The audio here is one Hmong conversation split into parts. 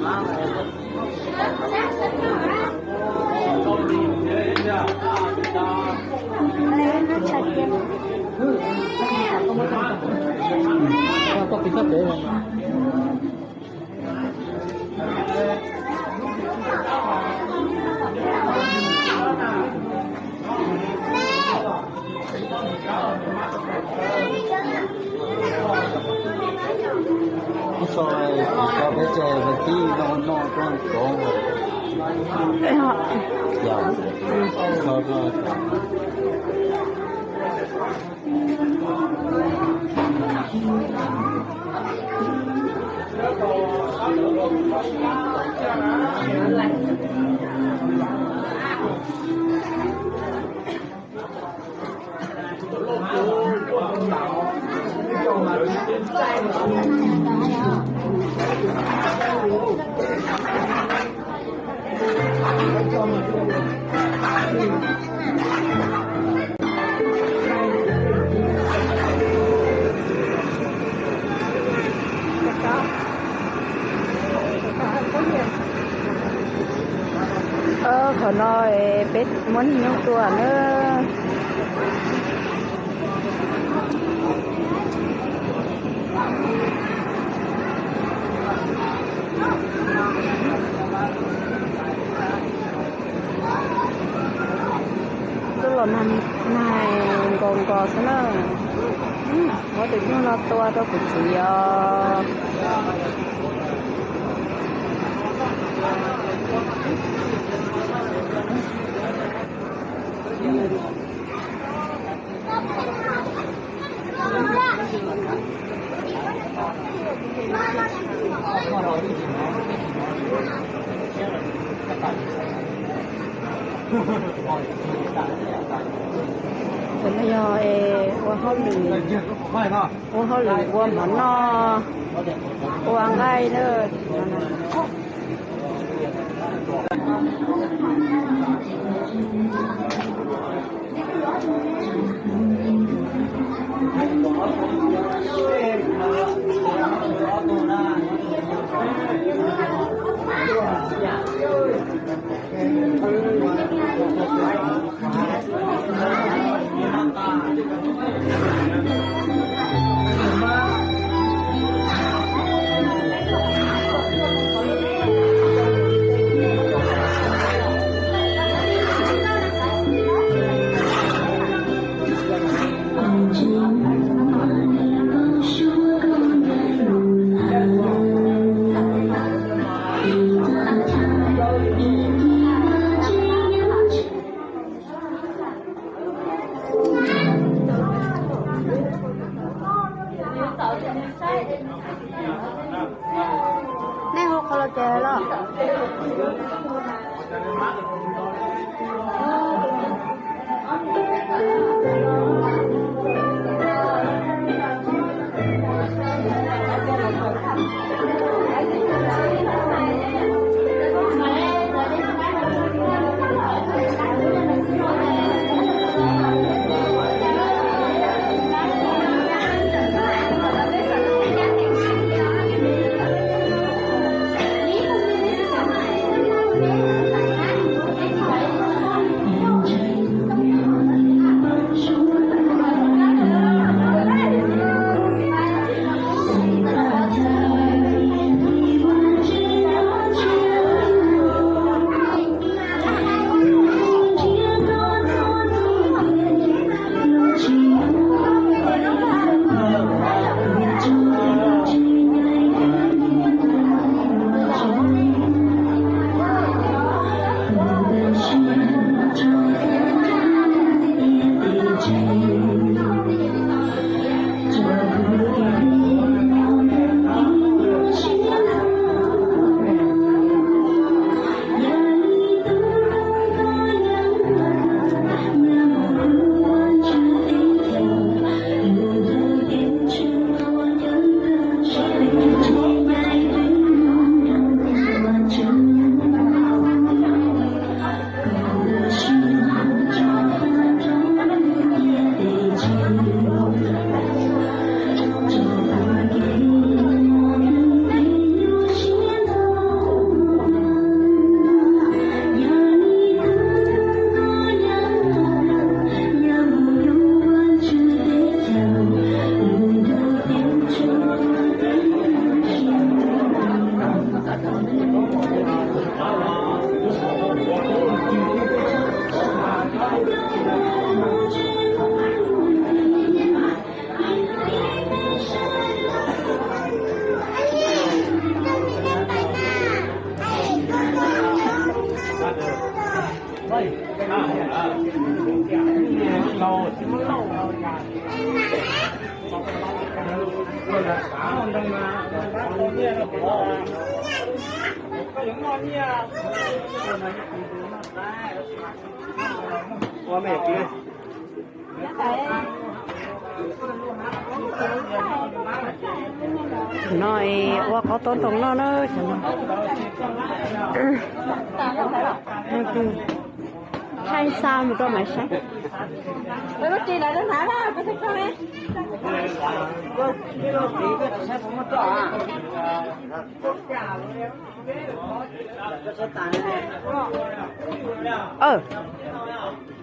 Ib so, so peb ces hnub tib no noj toj kov. Yog, so no. Qhov no peb muab niag nyuj tua na. Tuaj los nag nkaus nkaus xwb na. Muab tus nyuj no tua rau kuv txiv os. Cov no yog ua hauj lwm, ua hauj lwm ua mov noj, ua nqaij na. Nej hu qhov los ces los. No ua qhov tau ntoo no na, cov no. Thaij xa mus rau maiv saib.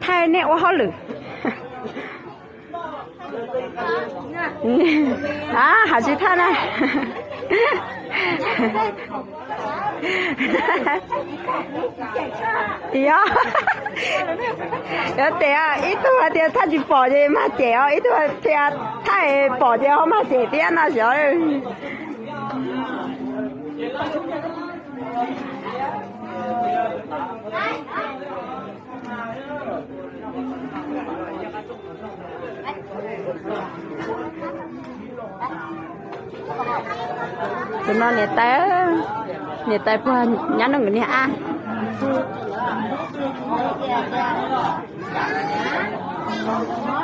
Thaij nej ua hauj lwm. A, hais tsis thaij na. Yog, yog tias ib tug hais tias thaij tsis pom ces mag cem os, ib tug tias thaij pom ces ho mag cem thiab no xyov. Tus no niam tais, niam tais puag nyab nug niag ab.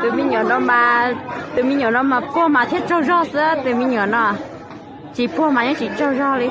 Tus me nyuam no mas, tus me nyuam no mas puag mas thiaj tsaug zog xwb, tus me nyuam no tsis puag mas yeej tsis tsaug zog li.